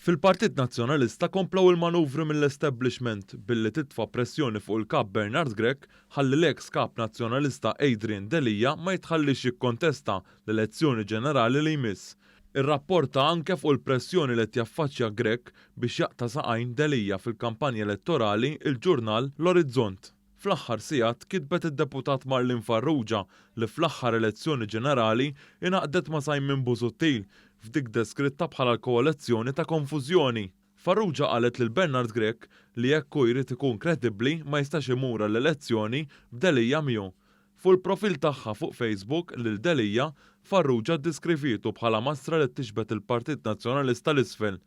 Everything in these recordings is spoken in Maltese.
Fil-Partit Nazzjonalista komplew il-manuvri mill-establishment billi titfa' pressjoni fuq il-Kap Bernard Grech ħalli l-eks Kap Nazzjonalista Adrian Delia ma jitħalliex jikkontesta l-elezzjoni ġenerali li jmiss. Irrapporta anke fuq il-pressjoni li qed jaffaċċja Grech biex jaqta' saqajn Delia fil-kampanja elettorali il-ġurnal L-Orizzont. Fl-aħħar sigħat kitbet id-Deputat Marlene Farrugia li fl-aħħar elezzjoni ġenerali ingħaqdet ma' Simon Busuttil f'dik deskritta bħala l-koalizzjoni ta' konfużjoni. Farrugia qalet lil Bernard Grech li jekk hu jrid ikun kredibbli ma jistax imur għall-elezzjoni b'Delia miegħu. Fuq il-profil tagħha fuq Facebook lil Delia, Farrugia ddiskrivietu bħala mastra li tixbet il-Partit Nazzjonalista 'l isfel.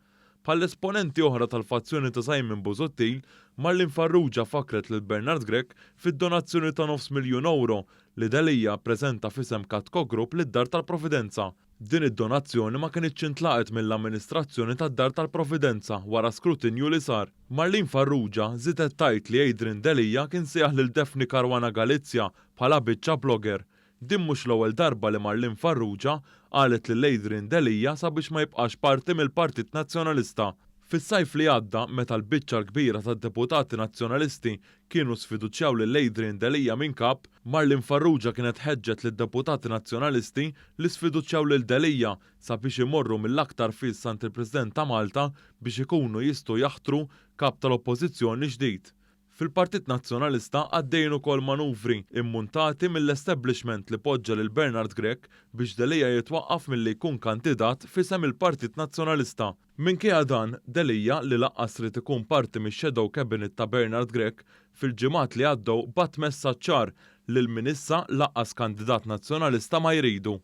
Bħal esponenti oħra tal-fazzjoni ta' Simon Busuttil, Marlene Farrugia fakkret lil Bernard Grech fid-donazzjoni ta' nofs miljun ewro li Delia ppreżenta f'isem Katco Group lid-Dar tal-Providenza. Din id-donazzjoni ma kinitx intlaqgħet mill-amministrazzjoni tad-Dar tal-Providenza wara skrutinju li sar. Marlene Farrugia żiedet tgħid li Adrian Delia kien sejjaħ lil Daphne Caruana Galizia bħala biċċa blogger Din mhux l-ewwel darba li Marlene Farrugia qalet lil Adrian Delia sabiex ma jibqax parti mill-Partit Nazzjonalista. Fis-sajf li għadda, meta l-biċċa l-kbira tad-deputati Nazzjonalisti kienu sfiduċjaw lil Adrian Delia minn Kap, Marlene Farrugia kienet ħeġġet lid-deputati Nazzjonalisti li sfiduċjaw lil Delia sabiex imorru mill-aktar fis għand il-President ta' Malta biex ikunu jistgħu jaħtru Kap tal-Oppożizzjoni ġdid. Fil-Partit Nazzjonalista għaddejjin ukoll manuvri immuntati mill-establishment li poġġa lil Bernard Grech biex Delia jitwaqqaf milli jkun kandidat f'isem il-Partit Nazzjonalista. Minkejja dan, Delia, li lanqas ried ikun parti mix-shadow cabinet ta' Bernard Grech, fil-ġimgħat li għaddew bagħat messaġġ ċar lil min issa lanqas kandidat Nazzjonalista ma jridu.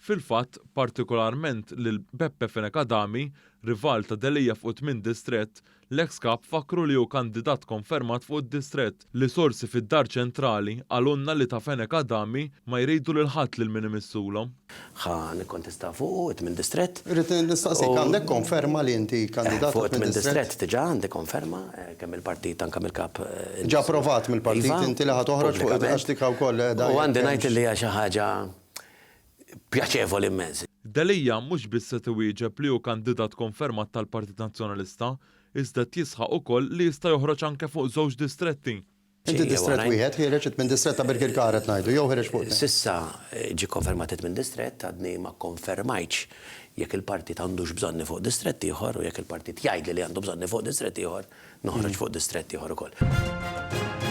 Fil-fatt, partikolarment lil Beppe Fenech Adami, rival ta' Delia fuq it-tmien distrett, l-eks Kap fakkru li hu kandidat konfermat fuq id-distrett li sorsi fid-Dar Ċentrali qalulna li ta' Fenech Adami ma jridu lil ħadd lil min imissulhom. Ħa nikkontesta fuqu it-tmien distrett. Irrid nistaqsik, għandek konferma li inti kandidat fuq it-tmien distrett? Fuq it-tmien distrett diġà għandi konferma, kemm mill-partit anke mill-Kap. Ġa approvat mill-partit inti li ħa toħroġ fuq għax dik wkoll qiegħda. U għandi ngħid li hija xi ħaġa pjaċevoli immens. Delia mhux biss qed iwieġeb li hu kandidat konfermat tal-Partit Nazzjonalista, iżda qed jisħaq ukoll li jista' joħroġ anke fuq żewġ distretti. Inti distrett wieħed ħiereġ it-tmien distrett ta' Birkirkara qed ngħidu, jew ħiereġ fuq tnejn? S'issa ġie kkonfermat it-tmien distrett, għadni ma kkonfermajtx jekk il-partit għandux bżonni fuq distrett ieħor u jekk il-partit jgħidli li għandu bżonni fuq distrett ieħor, noħroġ fuq distrett ieħor ukoll.